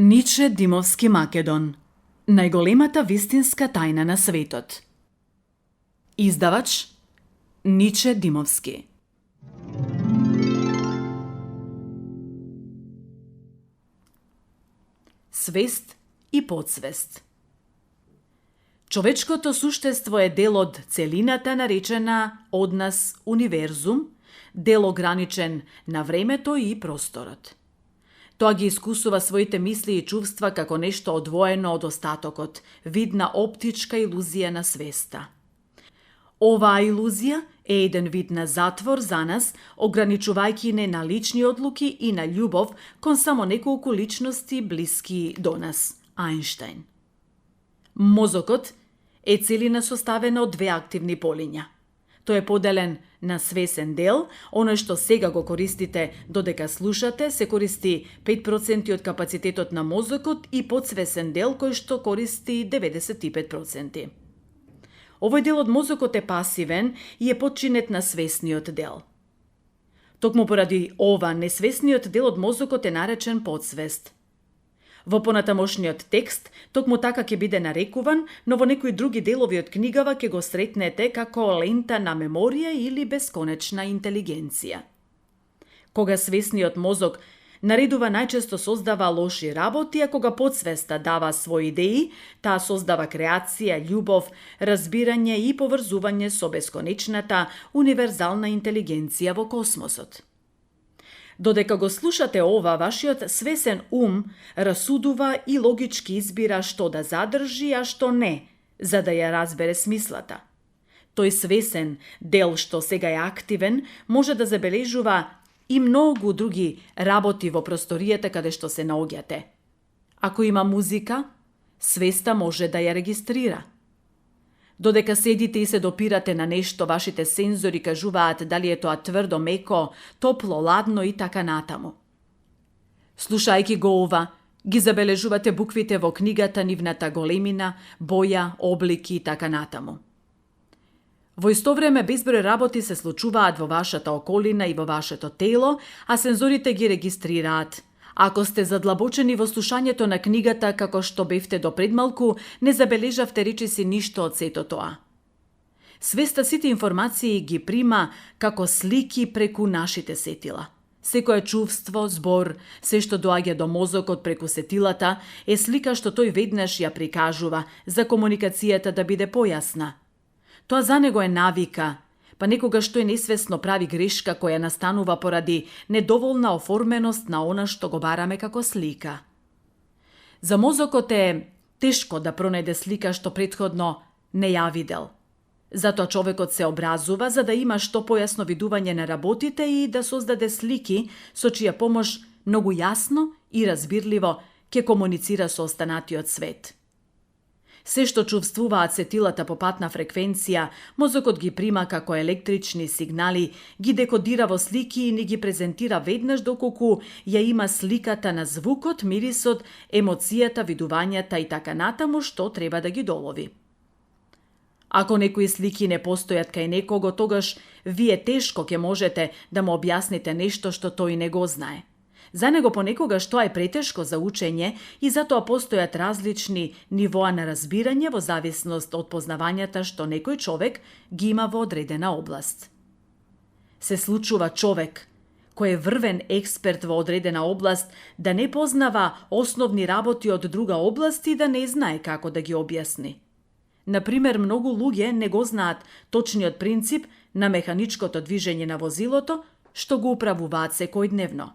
Ниче Димовски Македон. Најголемата вистинска тајна на светот. Издавач Ниче Димовски. Свест и подсвест. Човечкото суштество е дел од целината наречена од нас универзум, дел ограничен на времето и просторот. Тоа ги искусува своите мисли и чувства како нешто одвоено од остатокот, видна оптичка илузија на свеста. Оваа илузија е еден вид на затвор за нас, ограничувајќи не на лични одлуки и на љубов кон само неколку личности блиски до нас. Ајнштајн. Мозокот е целина составена од две активни полиња. Тој е поделен на свесен дел, оној што сега го користите додека слушате, се користи 5% од капацитетот на мозокот и подсвесен дел кој што користи 95%. Овој дел од мозокот е пасивен и е подчинет на свесниот дел. Токму поради ова, несвесниот дел од мозокот е наречен подсвест. Во понатамошниот текст, токму така ќе биде нарекуван, но во некои други делови од книгава ќе го сретнете како лента на меморија или бесконечна интелигенција. Кога свесниот мозок наредува, најчесто создава лоши работи, а кога подсвеста дава своји идеи, таа создава креација, љубов, разбирање и поврзување со бесконечната универзална интелигенција во космосот. Додека го слушате ова, вашиот свесен ум расудува и логички избира што да задржи, а што не, за да ја разбере смислата. Тој свесен дел што сега е активен може да забележува и многу други работи во просторијата каде што се наоѓате. Ако има музика, свеста може да ја регистрира. Додека седите и се допирате на нешто, вашите сензори кажуваат дали е тоа тврдо, меко, топло, ладно и така натаму. Слушајќи го ова, ги забележувате буквите во книгата, нивната големина, боја, облики и така натаму. Во исто време безброј работи се случуваат во вашата околина и во вашето тело, а сензорите ги регистрираат. Ако сте задлабочени во слушањето на книгата како што бевте до предмалку, не забележавте речиси ништо од сето тоа. Свеста сите информации ги прима како слики преку нашите сетила. Секое чувство, збор, се што доаѓа до мозокот преку сетилата е слика што тој веднаш ја прикажува за комуникацијата да биде појасна. Тоа за него е навика, па некогаш тој несвесно прави грешка која настанува поради недоволна оформеност на она што го бараме како слика. За мозокот е тешко да пронајде слика што претходно не ја видел. Затоа човекот се образува за да има што појасно видување на работите и да создаде слики со чија помош многу јасно и разбирливо ќе комуницира со останатиот свет. Се што чувствуваат сетилата по патна фреквенција, мозокот ги прима како електрични сигнали, ги декодира во слики и ни ги презентира веднаш доколку ја има сликата на звукот, мирисот, емоцијата, видувањата и така натаму што треба да ги долови. Ако некои слики не постојат кај некого, тогаш вие тешко ќе можете да му објасните нешто што тој не го знае. За него понекогаш тоа е претешко за учење и затоа постојат различни нивоа на разбирање во зависност од познавањата што некој човек ги има во одредена област. Се случува човек кој е врвен експерт во одредена област да не познава основни работи од друга област и да не знае како да ги објасни. Например, многу луѓе не го знаат точниот принцип на механичкото движење на возилото што го управуваат секојдневно.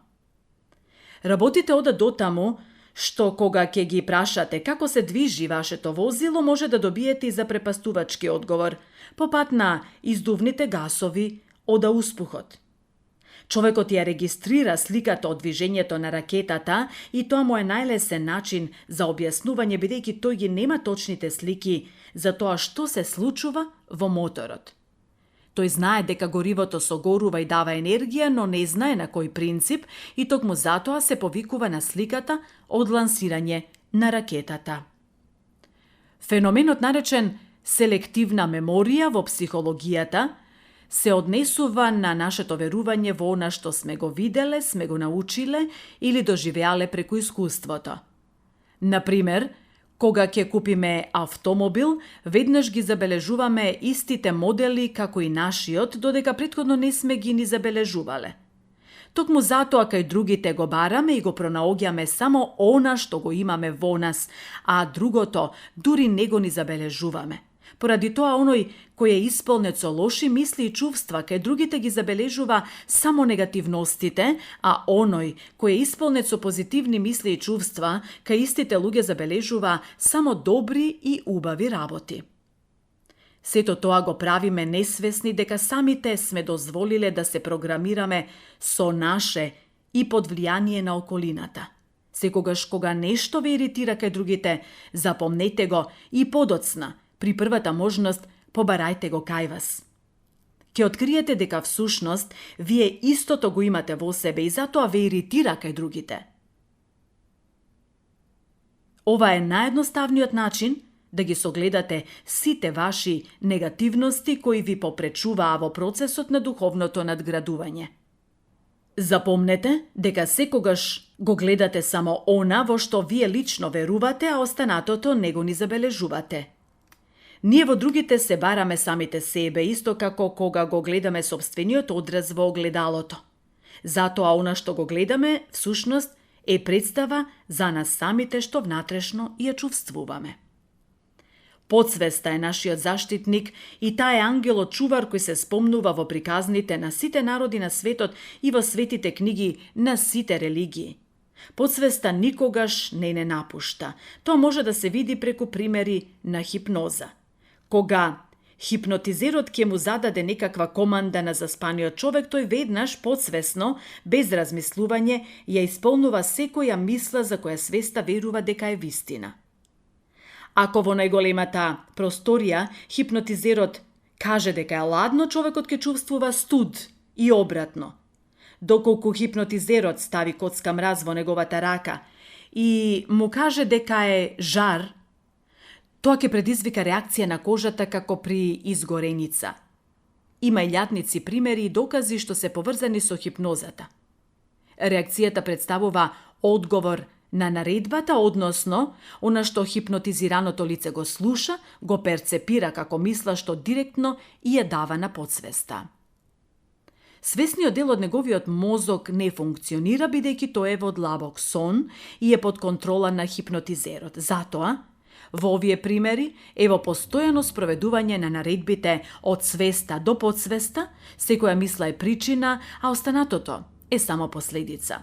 Работите одат до таму што кога ќе ги прашате како се движи вашето возило, може да добиете и запрепастувачки одговор. По пат на издувните гасови ода успухот. Човекот ја регистрира сликата од движењето на ракетата и тоа му е најлесен начин за објаснување бидејќи тој ги нема точните слики за тоа што се случува во моторот. Тој знае дека горивото согорува и дава енергија, но не знае на кој принцип и токму затоа се повикува на сликата од лансирање на ракетата. Феноменот наречен селективна меморија во психологијата се однесува на нашето верување во она што сме го виделе, сме го научиле или доживеале преку искуството. Например, кога ќе купиме автомобил, веднаш ги забележуваме истите модели како и нашиот, додека претходно не сме ги ни забележувале. Токму затоа кај другите го бараме и го пронаоѓаме само она што го имаме во нас, а другото дури не го ни забележуваме. Поради тоа оној кој е исполнет со лоши мисли и чувства, кај другите ги забележува само негативностите, а оној кој е исполнет со позитивни мисли и чувства, кај истите луѓе забележува само добри и убави работи. Сето тоа го правиме несвесни дека самите сме дозволиле да се програмираме со наше и под влијание на околината. Секогаш кога нешто ве иритира кај другите, запомнете го и подоцна, при првата можност, побарајте го кај вас. Ќе откриете дека всушност вие истото го имате во себе и затоа ве иритира кај другите. Ова е наједноставниот начин да ги согледате сите ваши негативности кои ви попречуваа во процесот на духовното надградување. Запомнете дека секогаш го гледате само она во што вие лично верувате, а останатото не го ни забележувате. Ние во другите се бараме самите себе, исто како кога го гледаме сопствениот одраз во огледалото. Затоа она што го гледаме, всушност, е представа за нас самите што внатрешно ја чувствуваме. Подсвеста е нашиот заштитник и таа е ангелот чувар кој се спомнува во приказните на сите народи на светот и во светите книги на сите религии. Подсвеста никогаш не напушта. Тоа може да се види преку примери на хипноза. Кога хипнотизерот ќе му зададе некаква команда на заспаниот човек, тој веднаш подсвесно, без размислување, ја исполнува секоја мисла за која свеста верува дека е вистина. Ако во најголемата просторија хипнотизерот каже дека е ладно, човекот ќе чувствува студ и обратно. Доколку хипнотизерот стави коцка мраз во неговата рака и му каже дека е жар, тоа ќе предизвика реакција на кожата како при изгореница. Има илјадници примери и докази што се поврзани со хипнозата. Реакцијата представува одговор на наредбата, односно, она што хипнотизираното лице го слуша, го перцепира како мисла што директно и ја дава на подсвеста. Свесниот дел од неговиот мозок не функционира, бидејќи тој е во длабок сон и е под контрола на хипнотизерот. Затоа, во овие примери е во постојано спроведување на наредбите од свеста до подсвеста, секоја мисла е причина, а останатото е само последица.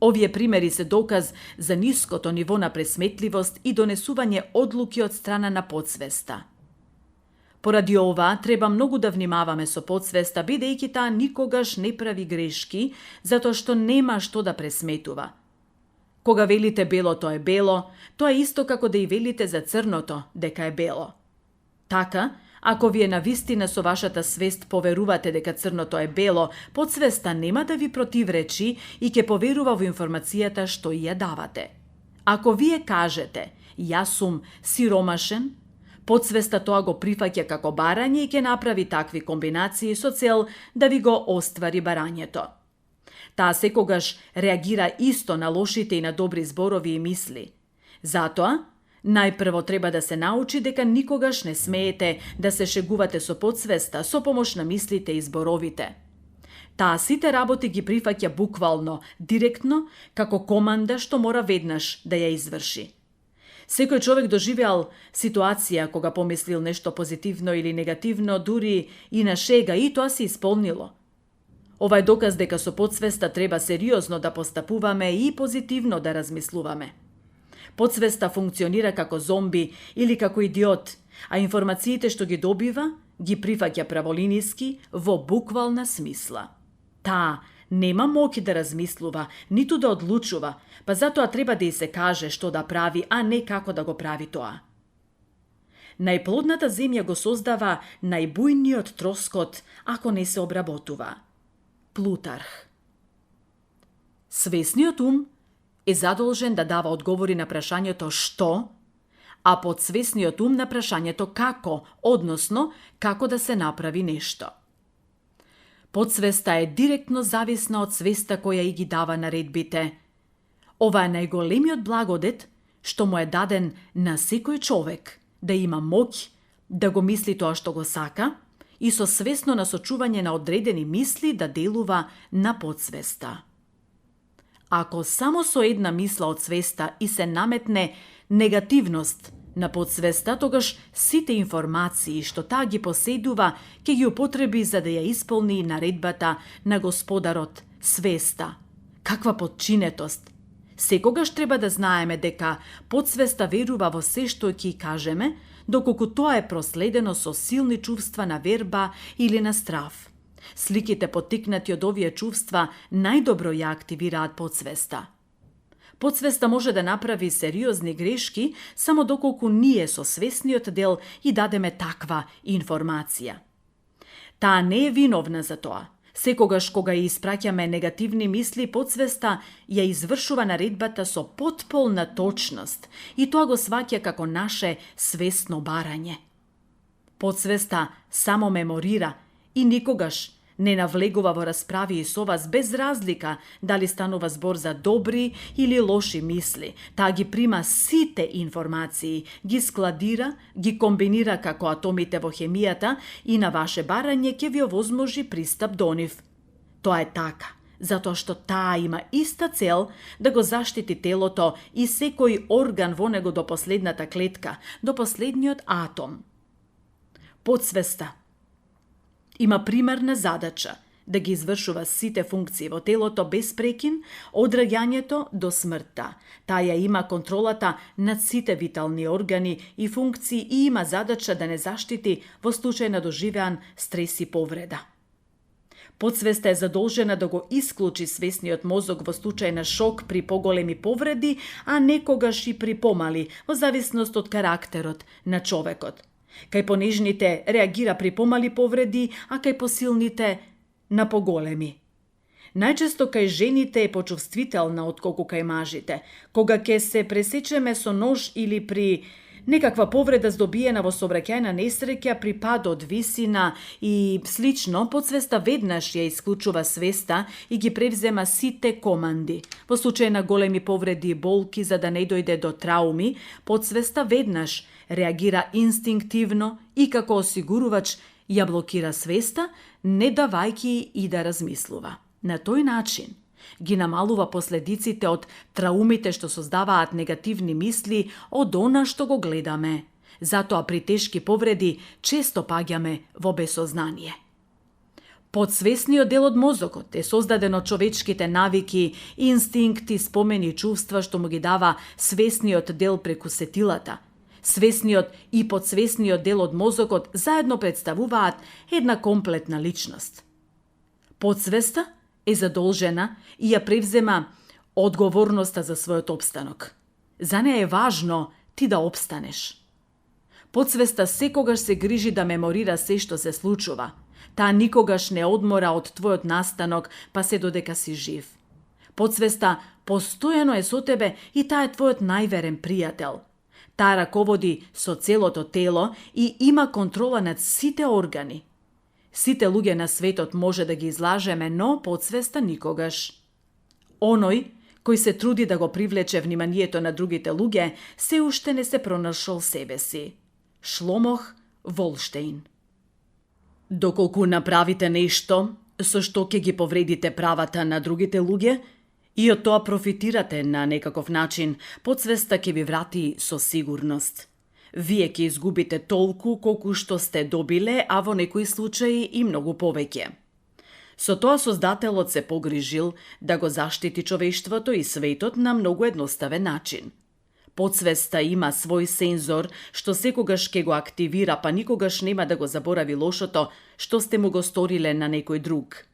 Овие примери се доказ за ниското ниво на пресметливост и донесување одлуки од страна на подсвеста. Поради ова, треба многу да внимаваме со подсвеста, бидејќи таа никогаш не прави грешки, затоа што нема што да пресметува. Кога велите белото е бело, тоа е исто како да и велите за црното дека е бело. Така, ако вие навистина со вашата свест поверувате дека црното е бело, подсвеста нема да ви противречи и ќе поверува во информацијата што ја давате. Ако вие кажете, јас сум сиромашен, подсвеста тоа го прифаќа како барање и ќе направи такви комбинации со цел да ви го оствари барањето. Таа секогаш реагира исто на лошите и на добри зборови и мисли. Затоа, најпрво треба да се научи дека никогаш не смеете да се шегувате со подсвеста со помош на мислите и зборовите. Таа сите работи ги прифаќа буквално, директно, како команда што мора веднаш да ја изврши. Секој човек доживеал ситуација кога помислил нешто позитивно или негативно, дури и на шега, и тоа се исполнило. Ова е доказ дека со подсвеста треба сериозно да постапуваме и позитивно да размислуваме. Подсвеста функционира како зомби или како идиот, а информациите што ги добива, ги прифаќа праволиниски во буквална смисла. Таа нема моќ да размислува, ниту да одлучува, па затоа треба да и се каже што да прави, а не како да го прави тоа. Најплодната земја го создава најбујниот троскот ако не се обработува. Плутарх. Свесниот ум е задолжен да дава одговори на прашањето што, а подсвесниот ум на прашањето како, односно како да се направи нешто. Подсвеста е директно зависна од свеста која и ги дава наредбите. Ова е најголемиот благодет што му е даден на секој човек, да има моќ да го мисли тоа што го сака и со свесно насочување на одредени мисли да делува на подсвеста. Ако само со една мисла од свеста и се наметне негативност на подсвеста, тогаш сите информации што таа ги поседува ќе ги употреби за да ја исполни наредбата на Господарот, свеста. Каква подчинетост! Секогаш треба да знаеме дека подсвеста верува во се што ќе кажеме, доколку тоа е проследено со силни чувства на верба или на страв. Сликите поттикнати од овие чувства најдобро ја активираат подсвеста. Подсвеста може да направи сериозни грешки само доколку ние со свесниот дел и дадеме таква информација. Таа не е виновна за тоа. Секогаш кога ја испраќаме негативни мисли, подсвеста ја извршува наредбата со потполна точност и тоа го сваќа како наше свесно барање. Подсвеста само меморира и никогаш не навлегува во расправи со вас без разлика дали станува збор за добри или лоши мисли. Таа ги прима сите информации, ги складира, ги комбинира како атомите во хемијата и на ваше барање ќе ви овозможи пристап до нив. Тоа е така, затоа што таа има иста цел да го заштити телото и секој орган во него до последната клетка, до последниот атом. Подсвеста има примарна задача да ги извршува сите функции во телото без прекин од раѓањето до смртта. Таа ја има контролата над сите витални органи и функции и има задача да не заштити во случај на доживеан стрес и повреда. Подсвеста е задолжена да го исклучи свесниот мозок во случај на шок при поголеми повреди, а некогаш и при помали, во зависност од карактерот на човекот. Кај понежните реагира при помали повреди, а кај посилните на поголеми. Најчесто кај жените е почувствителна отколку кај мажите. Кога ќе се пресечеме со нож или при некаква повреда здобиена во сообраќајна несреќа, при пад од висина и слично, подсвеста веднаш ја исклучува свеста и ги превзема сите команди. Во случај на големи повреди и болки, за да не дојде до трауми, подсвеста веднаш реагира инстинктивно и како осигурувач ја блокира свеста, не давајќи и да размислува. На тој начин ги намалува последиците од траумите што создаваат негативни мисли од она што го гледаме. Затоа при тешки повреди често паѓаме во безсознание. Подсвесниот дел од мозокот е создаден од човечките навики, инстинкти, спомени и чувства што му ги дава свесниот дел преку сетилата. Свесниот и подсвесниот дел од мозокот заедно представуваат една комплетна личност. Подсвеста е задолжена и ја превзема одговорноста за својот опстанок. За неа е важно ти да опстанеш. Подсвеста секогаш се грижи да меморира се што се случува. Таа никогаш не одмора од твојот настанок, па се додека си жив. Подсвеста постојано е со тебе и таа е твојот најверен пријател. Таа раководи со целото тело и има контрола над сите органи. Сите луѓе на светот може да ги излажеме, но подсвеста никогаш. Оној кој се труди да го привлече вниманието на другите луѓе, се уште не се пронашол себе си. Шломох Волштейн. Доколку направите нешто со што ќе ги повредите правата на другите луѓе, и од тоа профитирате на некаков начин, подсвеста ќе ви врати со сигурност. Вие ќе изгубите толку колку што сте добиле, а во некои случаи и многу повеќе. Со тоа Создателот се погрижил да го заштити човештвото и светот на многу едноставен начин. Подсвеста има свој сензор што секогаш ќе го активира, па никогаш нема да го заборави лошото што сте му го сториле на некој друг.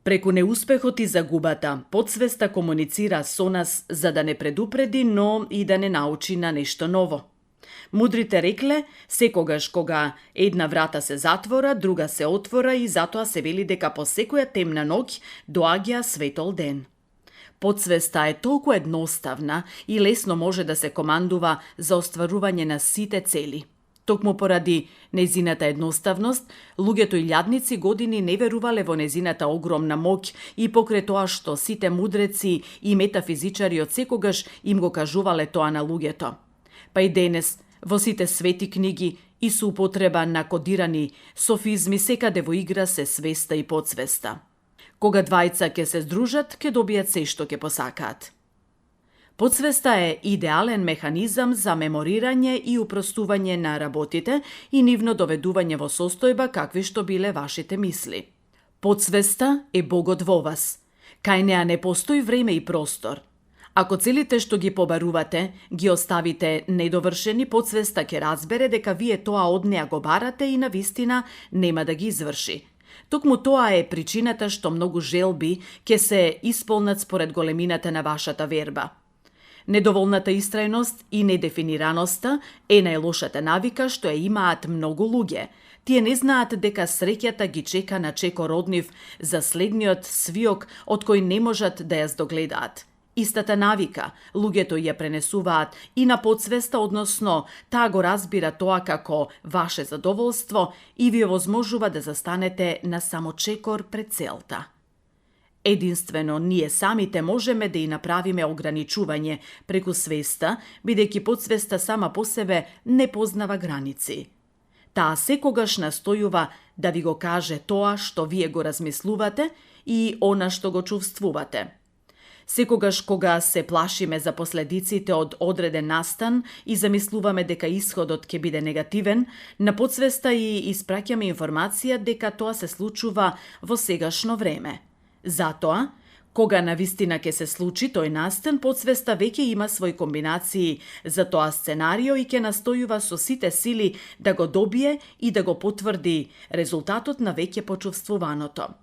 Преку неуспехот и загубата, подсвеста комуницира со нас за да не предупреди, но и да не научи на нешто ново. Мудрите рекле, секогаш кога една врата се затвора, друга се отвора и затоа се вели дека по секоја темна ноќ доаѓа светол ден. Подсвеста е толку едноставна и лесно може да се командува за остварување на сите цели. Токму поради незината едноставност, луѓето илјадници години не верувале во незината огромна моќ и покрај тоа што сите мудреци и метафизичари од секогаш им го кажувале тоа на луѓето. Па и денес, во сите свети книги и со употреба на кодирани софизми секаде во игра се свеста и подсвеста. Кога двајца ќе се здружат, ќе добијат се што ќе посакаат. Подсвеста е идеален механизам за меморирање и упростување на работите и нивно доведување во состојба какви што биле вашите мисли. Подсвеста е Богот во вас. Кај неа не постои време и простор. Ако целите што ги побарувате, ги оставите недовршени, подсвеста ќе разбере дека вие тоа од неа го барате и навистина нема да ги изврши. Токму тоа е причината што многу желби ќе се исполнат според големината на вашата верба. Недоволната истрајност и недефинираноста е најлошата навика што ја имаат многу луѓе. Тие не знаат дека среќата ги чека на чекор од нив за следниот свиок од кој не можат да ја здогледаат. Истата навика, луѓето ја пренесуваат и на подсвеста, односно таа го разбира тоа како ваше задоволство и ви овозможува да застанете на само чекор пред целта. Единствено, ние самите можеме да и направиме ограничување преку свеста, бидејќи подсвеста сама по себе не познава граници. Таа секогаш настојува да ви го каже тоа што вие го размислувате и она што го чувствувате. Секогаш кога се плашиме за последиците од одреден настан и замислуваме дека исходот ќе биде негативен, на подсвеста и испраќаме информација дека тоа се случува во сегашно време. Затоа, кога навистина ќе се случи тој настан, подсвеста веќе има свои комбинации за тоа сценарио и ќе настојува со сите сили да го добие и да го потврди резултатот на веќе почувствуваното.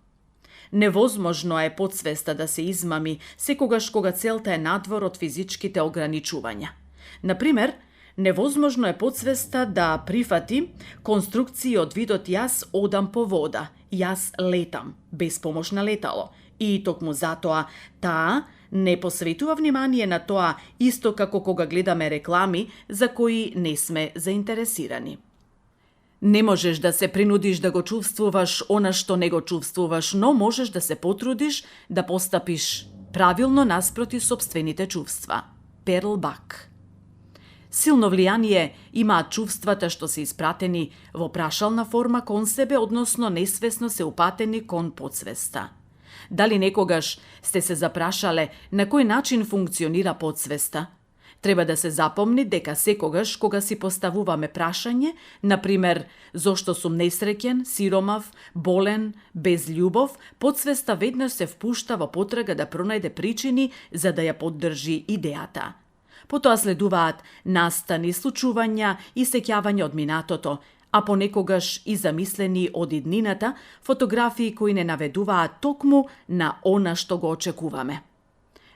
Невозможно е подсвеста да се измами секогаш кога целта е надвор од физичките ограничувања. Например, невозможно е подсвеста да прифати конструкции од видот јас одам по вода, јас летам, без помош на летало. И токму затоа таа не посветува внимание на тоа исто како кога гледаме реклами за кои не сме заинтересирани. Не можеш да се принудиш да го чувствуваш она што не го чувствуваш, но можеш да се потрудиш да постапиш правилно наспроти собствените чувства. Перл Бак. Силно влијание имаат чувствата што се испратени во прашална форма кон себе, односно несвесно се упатени кон подсвеста. Дали некогаш сте се запрашале на кој начин функционира подсвеста? Треба да се запомни дека секогаш кога си поставуваме прашање, например, зошто сум несреќен, сиромав, болен, без љубов, подсвеста веднаш се впушта во потрага да пронајде причини за да ја поддржи идејата. Потоа следуваат настани, случувања и сеќавања од минатото, а понекогаш и замислени од иднината, фотографии кои не наведуваат токму на она што го очекуваме.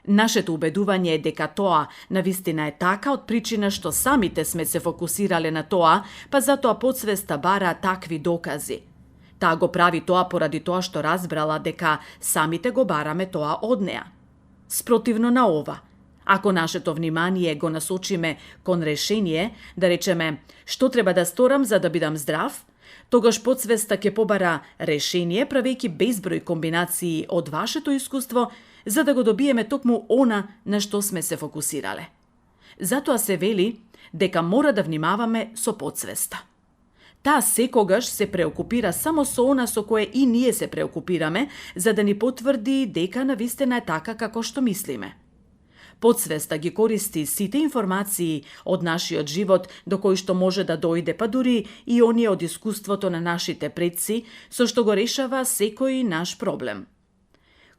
Нашето убедување е дека тоа навистина е така од причина што самите сме се фокусирале на тоа, па затоа подсвеста бара такви докази. Таа го прави тоа поради тоа што разбрала дека самите го бараме тоа од неа. Спротивно на ова, ако нашето внимание го насочиме кон решение, да речеме што треба да сторам за да бидам здрав, тогаш подсвеста ќе побара решение правејќи безброј комбинации од вашето искуство за да го добиеме токму она на што сме се фокусирале. Затоа се вели дека мора да внимаваме со подсвеста. Таа секогаш се преокупира само со она со кое и ние се преокупираме, за да ни потврди дека навистина е така како што мислиме. Подсвеста ги користи сите информации од нашиот живот до кои што може да дојде, па дури и оние од искуството на нашите предци, со што го решава секој наш проблем.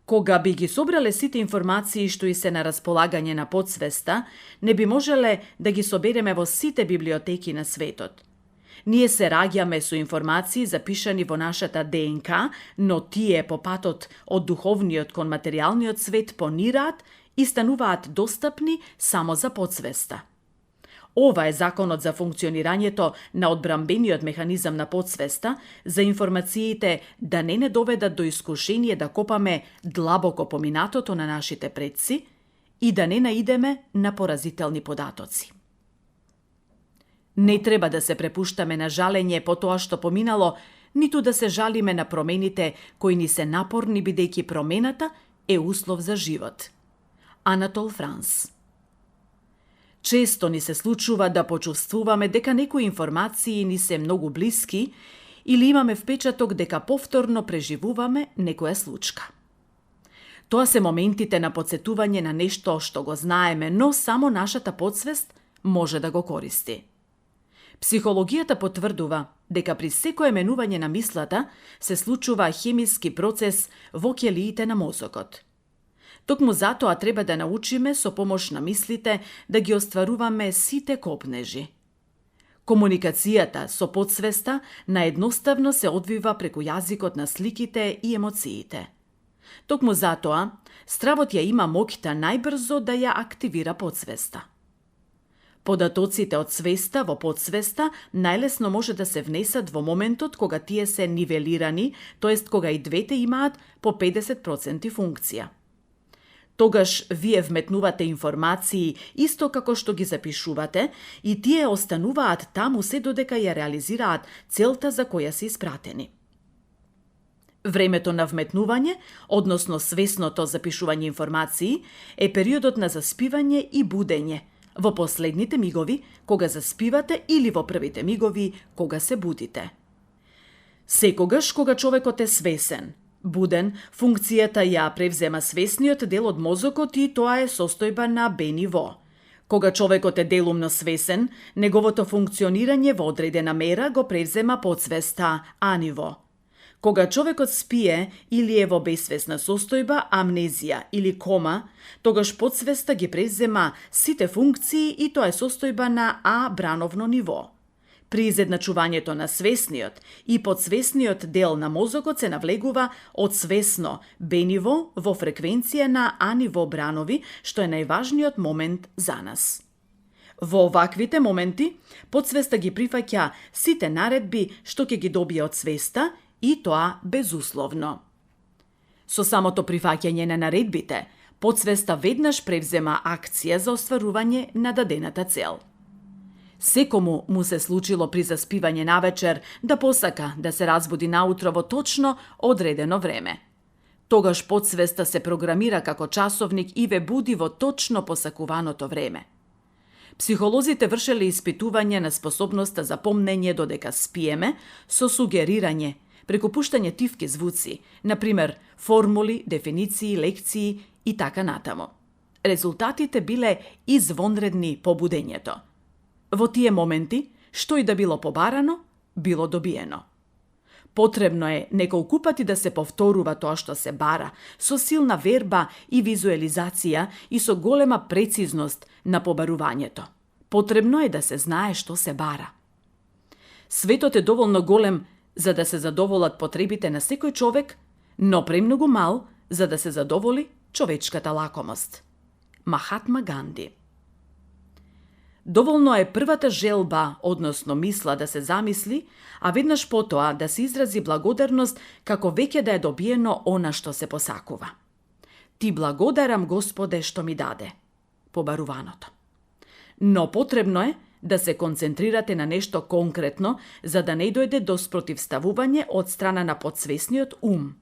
Кога би ги собрале сите информации што и се на располагање на подсвеста, не би можеле да ги собереме во сите библиотеки на светот. Ние се раѓаме со информации запишани во нашата ДНК, но тие по патот од духовниот кон материјалниот свет понираат и стануваат достапни само за подсвеста. Ова е законот за функционирањето на одбрамбениот механизам на подсвеста, за информациите да не доведат до искушение да копаме длабоко по минатото на нашите предци и да не наидеме на поразителни податоци. Не треба да се препуштаме на жалење по тоа што поминало, ниту да се жалиме на промените кои ни се напорни бидејќи промената е услов за живот. Анатол Франс. Често ни се случува да почувствуваме дека некои информации ни се многу блиски или имаме впечаток дека повторно преживуваме некоја случка. Тоа се моментите на потсетување на нешто што го знаеме, но само нашата подсвест може да го користи. Психологијата потврдува дека при секое менување на мислата се случува хемиски процес во ќелиите на мозокот. Токму затоа треба да научиме со помош на мислите да ги остваруваме сите копнежи. Комуникацијата со подсвеста наедноставно се одвива преку јазикот на сликите и емоциите. Токму затоа, стравот ја има моќта најбрзо да ја активира подсвеста. Податоците од свеста во подсвеста најлесно може да се внесат во моментот кога тие се нивелирани, тоест кога и двете имаат по 50% функција. Тогаш вие вметнувате информации исто како што ги запишувате и тие остануваат таму се додека ја реализираат целта за која се испратени. Времето на вметнување, односно свесното запишување информации, е периодот на заспивање и будење, во последните мигови кога заспивате или во првите мигови кога се будите. Секогаш кога човекот е свесен, буден, функцијата ја превзема свесниот дел од мозокот и тоа е состојба на Б ниво. Кога човекот е делумно свесен, неговото функционирање во одредена мера го превзема подсвеста А ниво. Кога човекот спие или е во безсвесна состојба, амнезија или кома, тогаш подсвеста ги превзема сите функции и тоа е состојба на А брановно ниво. При изедначувањето на свесниот и подсвесниот дел на мозокот се навлегува од свесно Б ниво во фреквенција на А ниво бранови, што е најважниот момент за нас. Во оваквите моменти, подсвеста ги прифаќа сите наредби што ќе ги добие од свеста и тоа безусловно. Со самото прифаќање на наредбите, подсвеста веднаш превзема акција за остварување на дадената цел. Секому му се случило при заспивање навечер да посака да се разбуди наутро во точно одредено време. Тогаш подсвеста се програмира како часовник и ве буди во точно посакуваното време. Психолозите вршеле испитување на способноста за помнење додека спиеме со сугерирање, преку пуштање тивки звуци, например формули, дефиниции, лекции и така натаму. Резултатите биле извонредни по будењето. Во тие моменти, што и да било побарано, било добиено. Потребно е неколку пати да се повторува тоа што се бара, со силна верба и визуелизација и со голема прецизност на побарувањето. Потребно е да се знае што се бара. Светот е доволно голем за да се задоволат потребите на секој човек, но премногу мал за да се задоволи човечката лакомост. Махатма Ганди. Доволно е првата желба, односно мисла да се замисли, а веднаш потоа да се изрази благодарност како веќе да е добиено она што се посакува. Ти благодарам, Господе, што ми даде. Побаруваното. Но потребно е да се концентрирате на нешто конкретно, за да не дојде до спротивставување од страна на подсвесниот ум.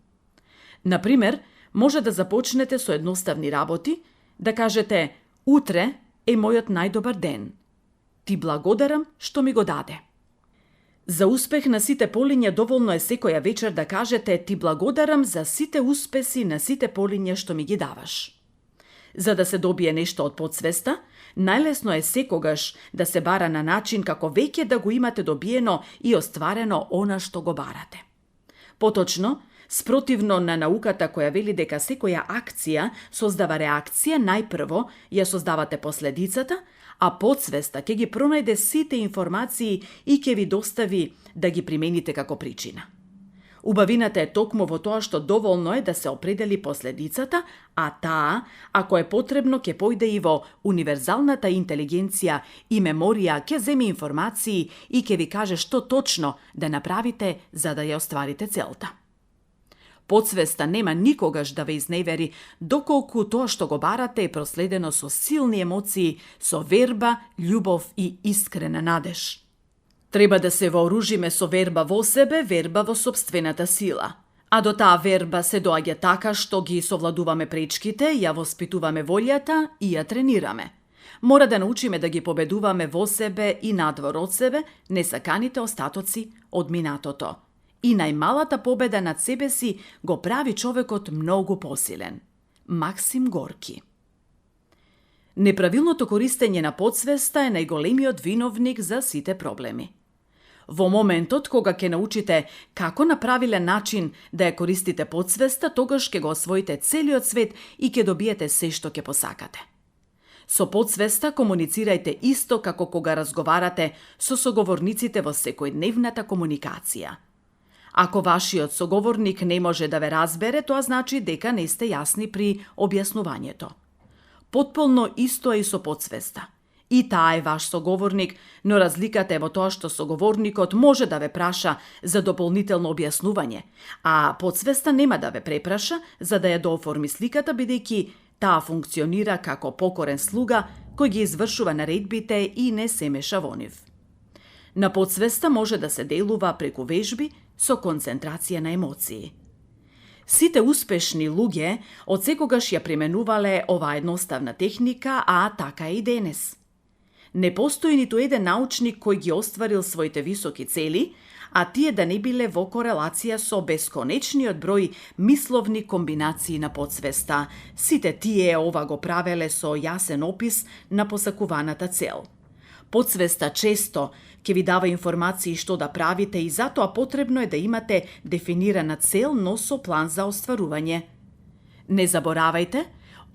Например, може да започнете со едноставни работи, да кажете «Утре е мојот најдобар ден. Ти благодарам што ми го даде». За успех на сите полиња доволно е секоја вечер да кажете «Ти благодарам за сите успеси на сите полиња што ми ги даваш». За да се добие нешто од подсвеста, најлесно е секогаш да се бара на начин како веќе да го имате добиено и остварено она што го барате. Поточно, спротивно на науката која вели дека секоја акција создава реакција, најпрво ја создавате последицата, а подсвеста ќе ги пронајде сите информации и ќе ви достави да ги примените како причина. Убавината е токму во тоа што доволно е да се определи последицата, а таа, ако е потребно, ќе појде и во универзалната интелигенција и меморија, ќе земи информации и ќе ви каже што точно да направите за да ја остварите целта. Подсвеста нема никогаш да ве изневери, доколку тоа што го барате е проследено со силни емоции, со верба, љубов и искрена надеж. Треба да се вооружиме со верба во себе, верба во собствената сила. А до таа верба се доаѓа така што ги совладуваме пречките, ја воспитуваме волјата и ја тренираме. Мора да научиме да ги победуваме во себе и надвор од себе несаканите остатоци од минатото. И најмалата победа над себе си го прави човекот многу посилен. Максим Горки. Неправилното користење на подсвеста е најголемиот виновник за сите проблеми. Во моментот кога ќе научите како на правилен начин да ја користите подсвеста, тогаш ќе го освоите целиот свет и ќе добиете се што ќе посакате. Со подсвеста комуницирајте исто како кога разговарате со соговорниците во секојдневната комуникација. Ако вашиот соговорник не може да ве разбере, тоа значи дека не сте јасни при објаснувањето. Потполно исто е и со подсвеста. И таа е ваш соговорник, но разликата е во тоа што соговорникот може да ве праша за дополнително објаснување, а подсвеста нема да ве препраша за да ја дооформи сликата, бидејќи таа функционира како покорен слуга кој ги извршува наредбите и не се меша во нив. На подсвеста може да се делува преку вежби со концентрација на емоции. Сите успешни луѓе одсекогаш ја применувале оваа едноставна техника, а така е и денес. Не постои ниту еден научник кој ги остварил своите високи цели, а тие да не биле во корелација со бесконечниот број мисловни комбинации на подсвеста. Сите тие ова го правеле со јасен опис на посакуваната цел. Подсвеста често ќе ви дава информации што да правите и затоа потребно е да имате дефинирана цел, но со план за остварување. Не заборавајте,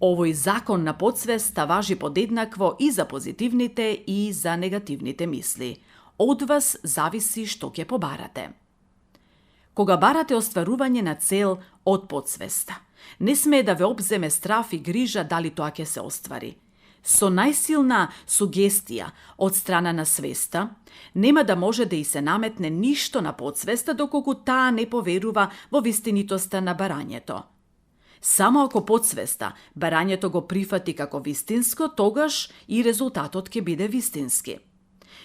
овој закон на подсвеста важи подеднакво и за позитивните и за негативните мисли. Од вас зависи што ќе побарате. Кога барате остварување на цел од подсвеста, не смее да ве обземе страф и грижа дали тоа ќе се оствари. Со најсилна сугестија од страна на свеста, нема да може да и се наметне ништо на подсвеста доколку таа не поверува во вистинитоста на барањето. Само ако подсвеста барањето го прифати како вистинско, тогаш и резултатот ќе биде вистински.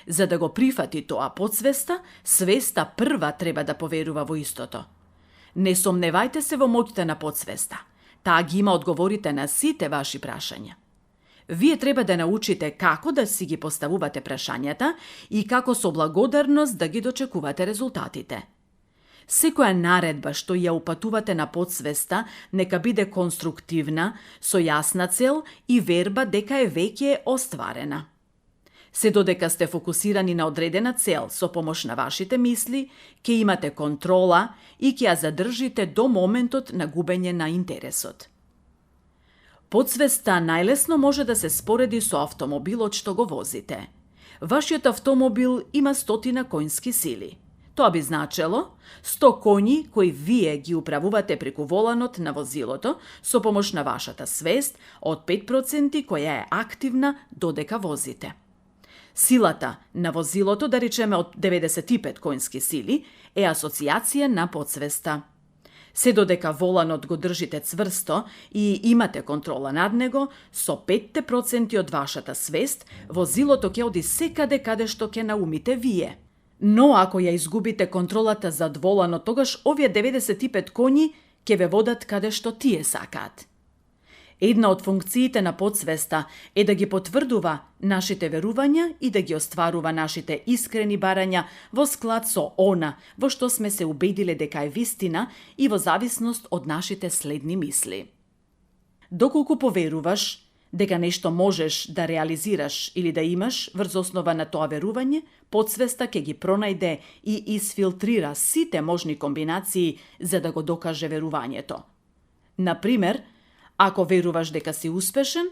За да го прифати тоа подсвеста, свеста прва треба да поверува во истото. Не сомневајте се во моќта на подсвеста. Таа ги има одговорите на сите ваши прашања. Вие треба да научите како да си ги поставувате прашањата и како со благодарност да ги дочекувате резултатите. Секоја наредба што ја упатувате на подсвеста нека биде конструктивна, со јасна цел и верба дека е веќе остварена. Се додека сте фокусирани на одредена цел со помош на вашите мисли, ќе имате контрола и ќе ја задржите до моментот на губење на интересот. Подсвеста најлесно може да се спореди со автомобилот што го возите. Вашиот автомобил има 100 конски сили. Тоа би значело 100 коњи кои вие ги управувате преку воланот на возилото со помош на вашата свест од 5% која е активна додека возите. Силата на возилото, да речеме од 95 конски сили, е асоциација на подсвеста. Се додека воланот го држите цврсто и имате контрола над него, со 5% од вашата свест, возилото ќе оди секаде каде што ќе наумите вие. Но ако ја изгубите контролата зад воланот, тогаш овие 95 коњи ќе ве водат каде што тие сакаат. Една од функциите на подсвеста е да ги потврдува нашите верувања и да ги остварува нашите искрени барања во склад со она во што сме се убедиле дека е вистина и во зависност од нашите следни мисли. Доколку поверуваш дека нешто можеш да реализираш или да имаш врз основа на тоа верување, подсвеста ќе ги пронајде и изфилтрира сите можни комбинации за да го докаже верувањето. Например, ако веруваш дека си успешен,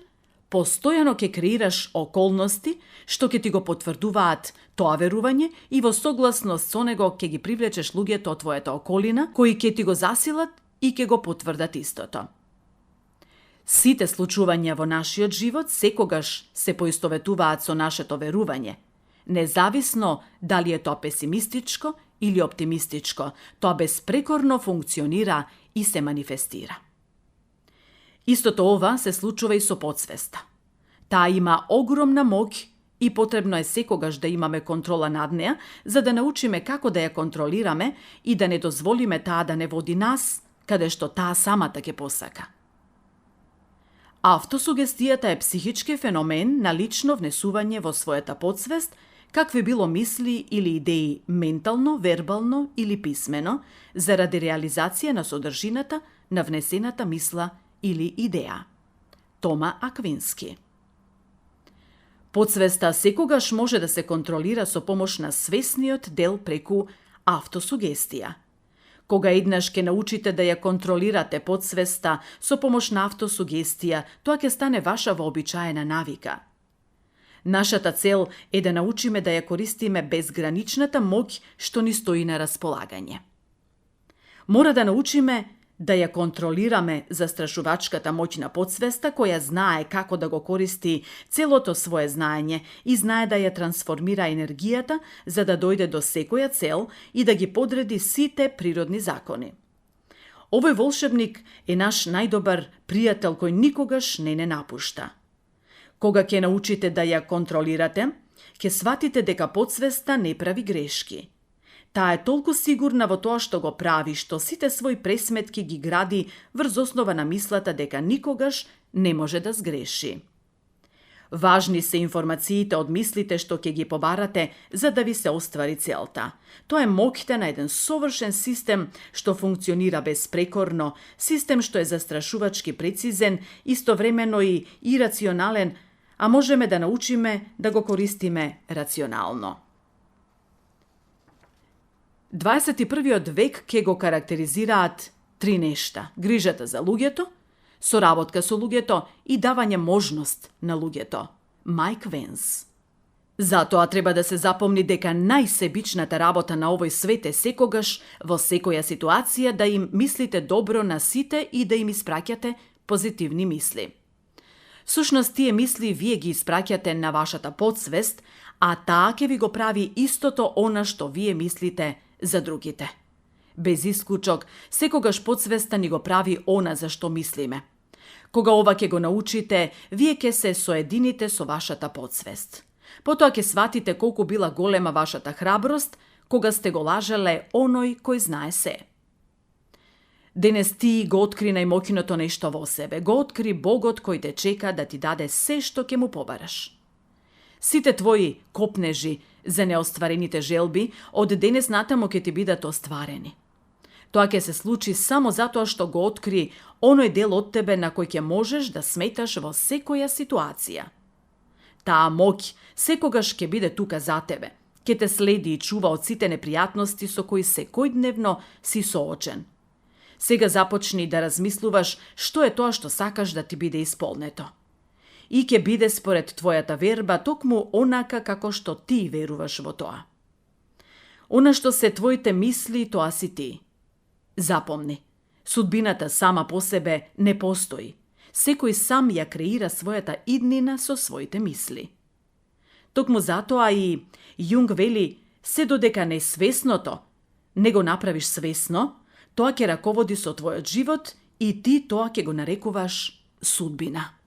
постојано ќе креираш околности што ќе ти го потврдуваат тоа верување и во согласност со него ќе ги привлечеш луѓето од твојата околина кои ќе ти го засилат и ќе го потврдат истото. Сите случувања во нашиот живот секогаш се поистоветуваат со нашето верување. Независно дали е тоа песимистичко или оптимистичко, тоа безпрекорно функционира и се манифестира. Истото ова се случува и со подсвеста. Таа има огромна моќ и потребно е секогаш да имаме контрола над неа, за да научиме како да ја контролираме и да не дозволиме таа да не води нас, каде што таа самата ќе посака. Автосугестијата е психички феномен на лично внесување во својата подсвест какви било мисли или идеи ментално, вербално или писмено, заради реализација на содржината на внесената мисла или идеја. Тома Аквински. Подсвеста секогаш може да се контролира со помош на свесниот дел преку автосугестија. Кога еднаш ќе научите да ја контролирате подсвеста со помош на автосугестија, тоа ќе стане ваша вообичаена навика. Нашата цел е да научиме да ја користиме безграничната моќ што ни стои на располагање. Мора да научиме да ја контролираме застрашувачката моќ на подсвеста која знае како да го користи целото свое знаење и знае да ја трансформира енергијата за да дојде до секоја цел и да ги подреди сите природни закони. Овој волшебник е наш најдобар пријател кој никогаш не напушта. Кога ќе научите да ја контролирате, ќе сватите дека подсвеста не прави грешки. Таа е толку сигурна во тоа што го прави, што сите своји пресметки ги гради врз основа на мислата дека никогаш не може да сгреши. Важни се информациите од мислите што ќе ги побарате за да ви се оствари целта. Тоа е моќта на еден совршен систем што функционира безпрекорно, систем што е застрашувачки прецизен, истовремено и ирационален, а можеме да научиме да го користиме рационално. 21. век ќе го карактеризираат три нешта: грижата за луѓето, соработка со луѓето и давање можност на луѓето. Майк Венс. Затоа треба да се запомни дека најсебичната работа на овој свет е секогаш, во секоја ситуација, да им мислите добро на сите и да им испраќате позитивни мисли. Всушност, тие мисли вие ги испраќате на вашата подсвест, а таа ќе ви го прави истото она што вие мислите за другите. Без исклучок, секогаш подсвеста ни го прави она за што мислиме. Кога ова ќе го научите, вие ќе се соедините со вашата подсвест. Потоа ќе сватите колку била голема вашата храброст, кога сте го лажеле оној кој знае се. Денес ти го откри најмоќното нешто во себе, го откри Богот кој те чека да ти даде се што ќе му побараш. Сите твои копнежи за неостварените желби од денес натаму ќе ти бидат остварени. Тоа ќе се случи само затоа што го откри оној дел од тебе на кој ќе можеш да сметаш во секоја ситуација. Таа моќ секогаш ќе биде тука за тебе, ќе те следи и чува од сите непријатности со кои секојдневно си соочен. Сега започни да размислуваш што е тоа што сакаш да ти биде исполнето. И ќе биде според твојата верба токму онака како што ти веруваш во тоа. Она што се твоите мисли, тоа си ти. Запомни, судбината сама по себе не постои. Секој сам ја креира својата иднина со своите мисли. Токму затоа и Јунг вели, се додека несвесното не го направиш свесно, тоа ќе раководи со твојот живот и ти тоа ќе го нарекуваш судбина.